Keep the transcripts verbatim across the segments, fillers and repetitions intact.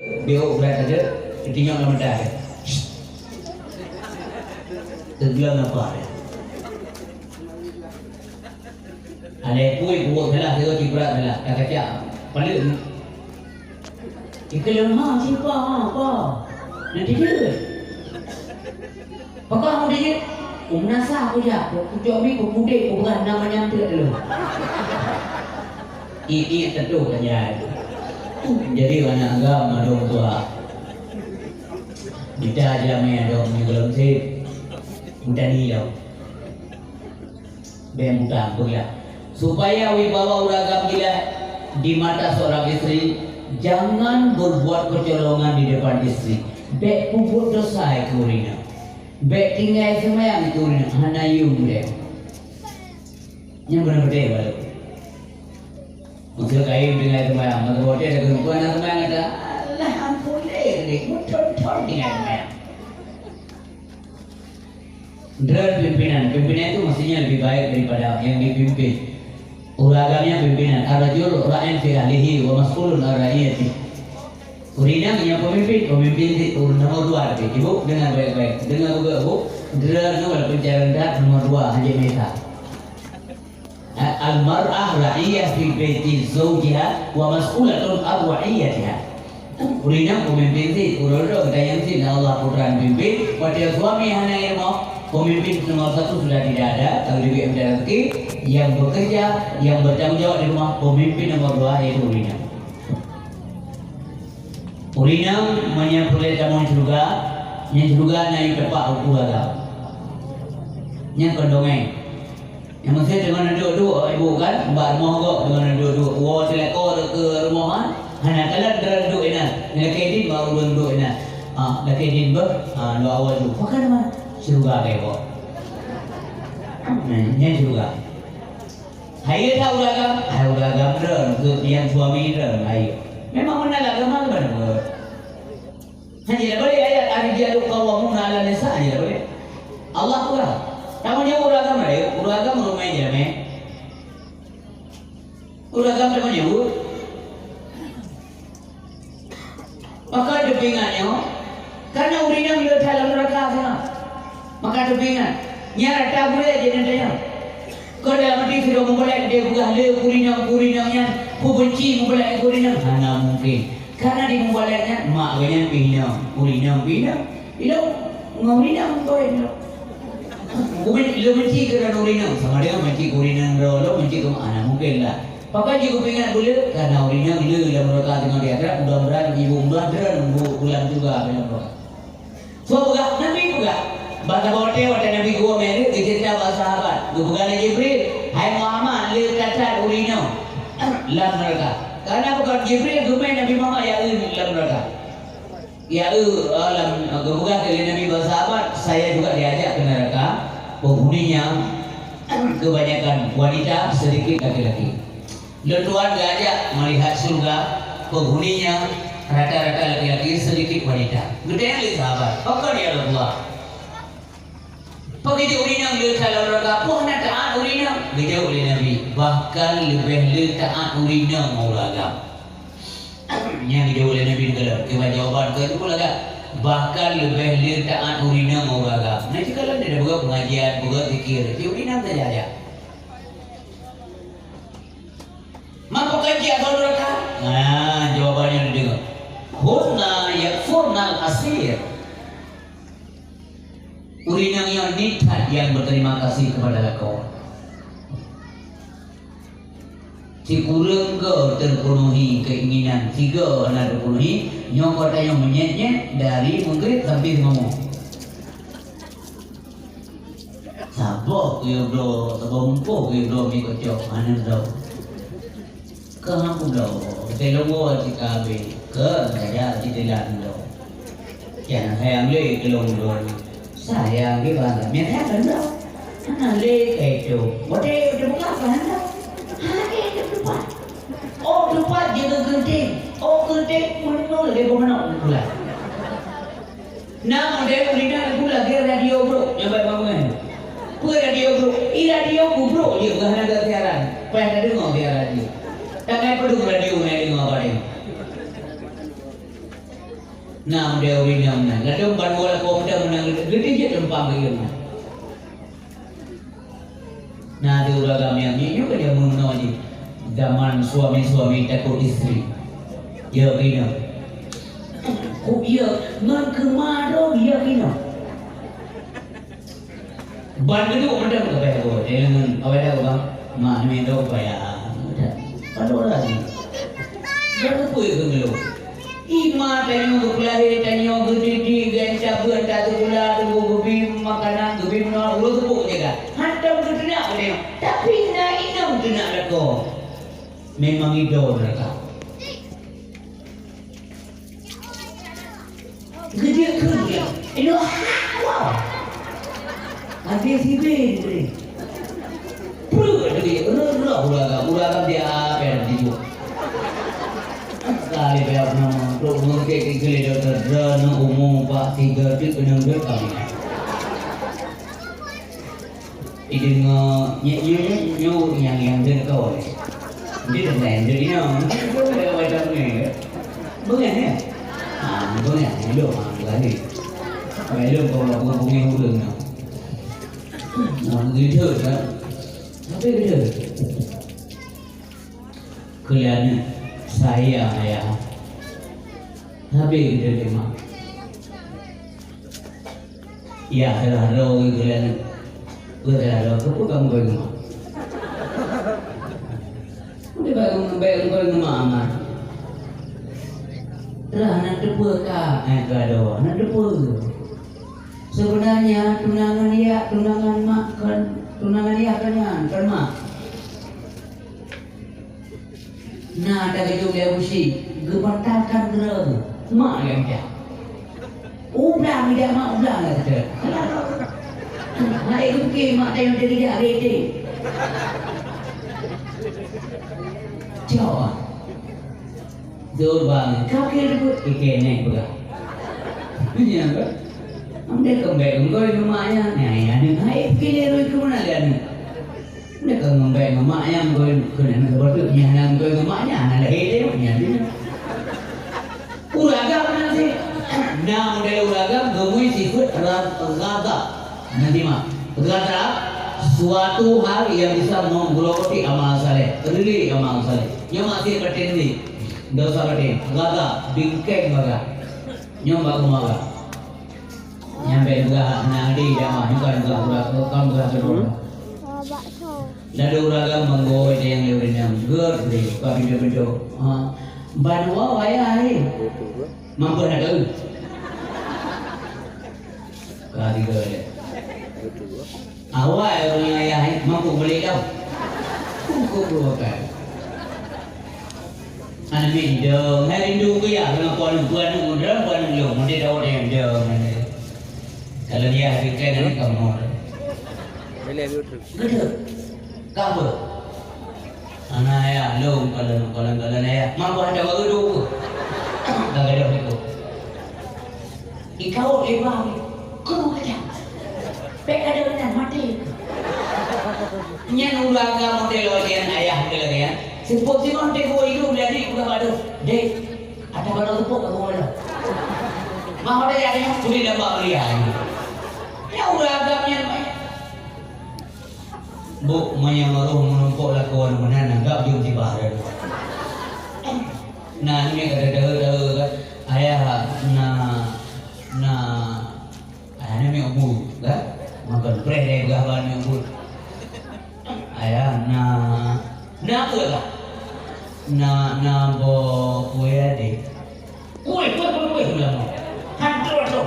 Biôk brat saja, ditinyok lam mata dia. Teugleng apa dia? Alai pui buet salah, dia cibrat salah, dah kacak. Paling. Ikeu leuha sipa, ha, apa? Nanti dia. Pakon udép jih? Meunasah kujak, kujak mi kukudép, kupeugah na manyang teuk dulu. Ié-ié teutoh ka jai. Jadi aneuk agam mandum tuha. Mita jamé dong nyoe gohlom sép. Mutani dong. Bèk mutang, peugah. Supaya wibawa ureueng agam jeulaih di mata seorang istri, jangan berbuat kecolongan di depan istri. Bèk peubuet desya keu ureueng inong. Bèk tinggai seumayang keu ureueng inong, hana yum lé. Nyan beuna beudé baru. Maksud kayém tinggai seumayang, maka bodoh dah keuneuk na seumayang kata, "Alah, ampun lé, lé, muthon-thon tinggai seumayang." Droe pimpinan, pimpinan itu mestinya lebih baik daripada yang dipimpin. Ureueng agam nyan pimpinan, ar-rajulu ra'in fi ahlihi wa mas'ulun an ra'iyatihi. Ureueng inong nyan pemimpin, pemimpin di ureueng nomor dua tadi. Ibu, dengar baik-baik. Dengar juga, Bu. Droe nyoe walaupun cara rendah nomor dua, hana mita. Al-mar'ah ra'iyah fi baiti zaujiha wa mas'ulatun an ra'iyatiha. Ureueng inong pemimpin cit, ureueng droe geutanyoe cit, na Allah putra pimpin. Watèe suami hana ilmu, pemimpin nomor satu sudah tidak ada, kalau dibi ada rezeki, yang bekerja, yang bertanggung jawab di rumah, pemimpin nomor dua yaitu ureueng inong. Ureueng inong meunyoe peureulèe tamong syeuruga, nyan syeuruga na di teumpat ureueng agam. Nyan kon dongeng. Nyang meusé teungoh neuduek-duek ibu kan, bak rumoh gob teungoh neuduek-duek. Woe teuh lakoe keu rumoh, ha? Hana kalon droe duek inan. Lakèe idin bak ureueng duek inan. Ha, lakèe idin beuh, ha, dua awai duek. Pakon teuma? Syeuruga keu iwoe. Nyan, nyan syeuruga. Hayeue that ureueng agam, hai ureueng agam droe, keu nyang suami droe, hayeue. Memang meunan agama keuban buet. Hana boleh ayat, "Ar-rijalu qawwamuna 'alan nisa'," hana boleh. Allah peugah. Kamu nyoe ureueng agam laén, ureueng agam ureueng main jamé. Ureueng agam kamu nyoe. Maka teuingat nyoe, karena ureueng inong le that lam neuraka sana. Maka teuingat, nyan rata gurèe jih nan tanyong. Kon dalam hati sidroe meubalek, dia peugah le ureueng inong, ureueng inong nyan, kubenci meubalek keu ureueng inong. Hana mungkin. Karena di mubalek nyan, mak geuh nyan pih inong, ureueng inong pih inong. Ilong ngon ureueng inong, ureueng inong. Kuben-, lôn benci keu droeneuh ureueng inong, sama dengan benci keu ureueng inong droe lôn, benci keu mak, hana mungkin lah. Pakon jih kupeuingat buleuen, karena ureueng inong le lam neuraka teungoh di akhirat, mudah-mudahan ibu mudah droeneuh bu-, bulan juga dalam neuraka. Soe peugah? Nabi peugah. Bak saboh watèe, watèe Nabi geuwoe Mi'raj, geuceurita bak sahabat. Geupeugah lé Jibril, "Hai Muhammad, le that-that ureueng inong lam neuraka." Karena bukan Jibril geumè Nabi Muhammad, ya, eu, lam neuraka. Ya, eu, eh, lam, eh, geupeugah lé Nabi bak sahabat, "Saya juga diajak ke neraka, penghuninya kebanyakan wanita, sedikit laki-laki." Lôn tuan geuajak meulihat syeuruga, penghuninya rata-rata laki-laki, sedikit wanita. Geutanyong lé sahabat, "Pakon ya Rasulullah? Pakon ureueng inong le that lam neuraka, peue hana taát ureueng inong?" Geujaweueb lé Nabi, "Bahkan leubeh le taát ureueng inong ngon ureueng agam." Nyan geujaweueb lé Nabi teukalon, kiban jawaban keu itu pun lagak. "Bahkan leubeh le taát ureueng inong ngon ureueng agam." Nah, cit kalon dia buka pengajian, buka zikir, cit ureueng inong saja-saja. Maka kaji atau neraka? Nah, jawabannya didengar. "Hunna yakfurnal asir." Ureueng inong nyoe ni that nyang berterima kasih kepada lakoe. Sikureueng goe terpenuhi keinginan, sigoe hana terpenuhi, nyoe kota nyang menyet-nyet dari Maghrib sampai Simamoe. Saboh kuyue bloe, saboh mumpung kuyue bloe mi kocok, hana bloe. Keu hana bloe, teulowo cit ka abéh, keu saja cit teulat bloe. Nyan sayang lé keu lôn bloe. Sayang lé bangat, nyan sayang keu bloe. Hana lé keu itu. Watèe teupeugah keu hana. Hana lé teupeugah. Oh, teupat jeuet keu geunteng. Oh, geunteng meunul lé beumanok pula. Na model ureueng inong lagèe radio brok nyang bak bangunan. Peue radio brok? I radio ku brok jeuet, bah hana siaran. Payah tadeungoe siaran jih. Tangai peudong radio na deungoe bak nyan. Na udeb ureueng inong na, ladom ban bola kong dan meunang geuti jeuet leumpang keu inong na. Na di ureueng agam nyang nyoe ka dia meunoe jih. Zaman suami-suami takut istri. Ya keu inong. Kok ya ngon keumaro ya keu inong. Ban geuduek mantong leubeh buet. Eh, ngon awai dah, Bang. Mak ni dok payah. Padahai lagi. Dah keupeue keu ngeluh. Ima tanyoe geupeulahé, tanyoe geudidik, geuanca beuet, taseukula, teungku geubri makanan, geubri meunoe, uroe seupôt jaga. Hantom geuteunak geutanyoe. Tapi na inong teunak lakoe. Memang idol mereka. Geujeuet kheun nyan. Inoe hah, wow. Até sibé dibri. Pruet lagi, reuloh ureueng agam, ureueng agam dia apa yang dijok. Sekali dia nama, trok mengkek di kali doktor, dan umur empat tiga tu kena kami. Ideungoe nyoe, nyoe, nyoe, nyoe nyang, nyang deungoe. Dia dah lain, dia inong. Dia dah macam ni. Beungoh, ya? Ha, beungoh. Lom, ha, beungoh ni. Baik, lom, kau nak bunga-bunga ureueng, nah. Nah, begitu, kan? Tapi begitu. Kalian sayang ayah. Habis kita terima. Ya, salah droe lagèe nyan. Beutôi salah droe, keupeue kamoe bagi mak? Udah bagi, bagi, bagi mak, mak. Telah nak teupeue ka, eh, ka droe, nak teupeue. Sebenarnya tunangan ya, tunangan mak kan, tunangan ya kan, kan mak. Na tageujok lé Abusyik, geubatalkan droe, mak lé mita. Ublang ijak mak, ublang lé teuka. Hai geupiké mak tayong teurijak rete. Cok. Zul bang, kau kira debut, ike neng peugah. Nya kan? Amdé kembali engkau ke mak nya, nya, nya, nya. Hai, pikir dia rui ke mana dia ni? Dia kan ngembek ngemak nyang keu, keu nyan keu batuk, nyang, nyang keu ngemak nyan, hana lahé lé, nyan, nyan. Ureueng agam nyan sit. Na model ureueng agam, geumui sifeuet ra-, ghadab. Nanti mah, ghadab, suatu hal yang bisa menggerogoti amal saleh, rili amal saleh. Nyoe maksiet batin ni, dosa batin, ghadab, bingkeng bagah. Nyoe bak keumara. Nyang bèk beurah hana adé jamaah, nyoe kan beurah, beurah, kan beurah keudroe. Ladôm ureueng agam meugoe nyang lé ureueng nyang gèt lé, ka pintoe-pintoe. Ha. Ban woe wayah lé. Mampu hana keu. Ka tiga lé. Awai ureueng ayah, eh, mampu beli tau. Kungkung dua kali. Aneuk miet dong, hai rindu keu yah, keu ngon peuaneuk, peuaneuk muda, peuaneuk lôn, muda dawa dong, dong. Kalau dia habis kan, aneuk kamu. Gede. Ka apa? Aneuk ayah, lôn, kalau, kalau, kalau ayah. Mampu ada baru dua. Dah gadoh itu. Ikau, eh, bang, kau macam. Pek ada benar mati. Nyan ureueng agam model lagèe nyan, ayah model lagèe nyan. Seupôt singoh teuh geuwoe ilu lé aneuk peugah bak lôn, "Dek, ata bak lôn seupôt ka geuwoe lôn." Mah udah jadi nyan, kulit lambak mulia. Nyan ureueng agam nyan. Buk, meunyoe roh meurumpok lakoe meunan, anggap jeuem sibah dah. Nah, ni kata deuh-deuh kan. Ayah, na, na, ayah ni mi ubu, kan? Makan preh deh, beugah ban mi ubu. Ayah, na, na apa lah? Na, na bo kue deh. Kue, kue, kue, kue, ulang. Hantu tu.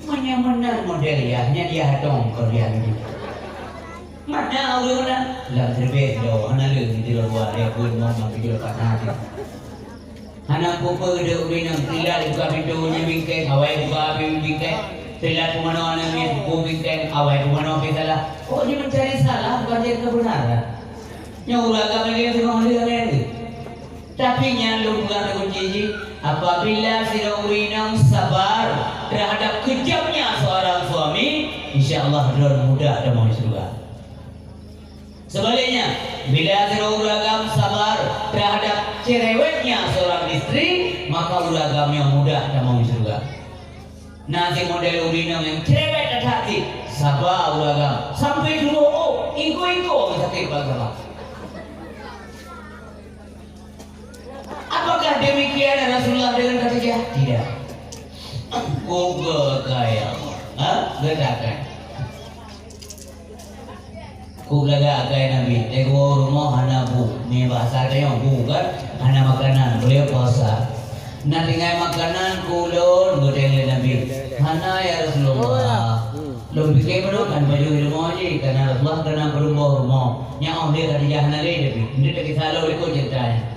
Meunyoe meunan model yah, nyan yah dong kon yah nyoe. Mana ureueng na? Lam teurbet do, hana lé di luwa dia pun mau maju lepas hati. Hana peue-peue deuh ureueng nyang teulat buka pintoe nyan bingkeng, awai buka pintoe bingkeng. Teulat peumono aneuk miet buku bingkeng, awai peumono pi salah. Oh, dia mencari salah bukan jadi kebenaran. Nyoe ureueng agam lagèe teungoh lheueh nyan. Tapi nyan lôn peugah lagèe kunci jih, apabila sidroe ureueng inong sabar terhadap kejamnya seorang suami, insya Allah droen mudah tamong di syurga. Sebaliknya, bila sidroe ureueng agam sabar terhadap cerewetnya seorang istri, maka ureueng agam Nyang mudah tamong syeuruga. Na si model ureueng inong nyang cerebet that-that cit, saba ureueng agam, sampai tuwoe, oh, iko-iko sakét bak agama. Apakah demikian Rasulullah dengan Khadijah? Tidak. Kuga kaya Allah. Ha? Gatakan. Ku lagak akai Nabi, teungoh rumoh hana bu, mi bahasa tanyoe bu kan, hana makanan, beliau puasa. Na tinggai makanan ku lôn, geutanyong lé Nabi. Hana ya Rasulullah. Lôn pikir meunurot kan baju di rumoh jih, karena Rasulullah keunan peurumoh rumoh. Nyan oh lé Khadijah hana lé Nabi. Nyoe kisah lôn ikut ceritanya.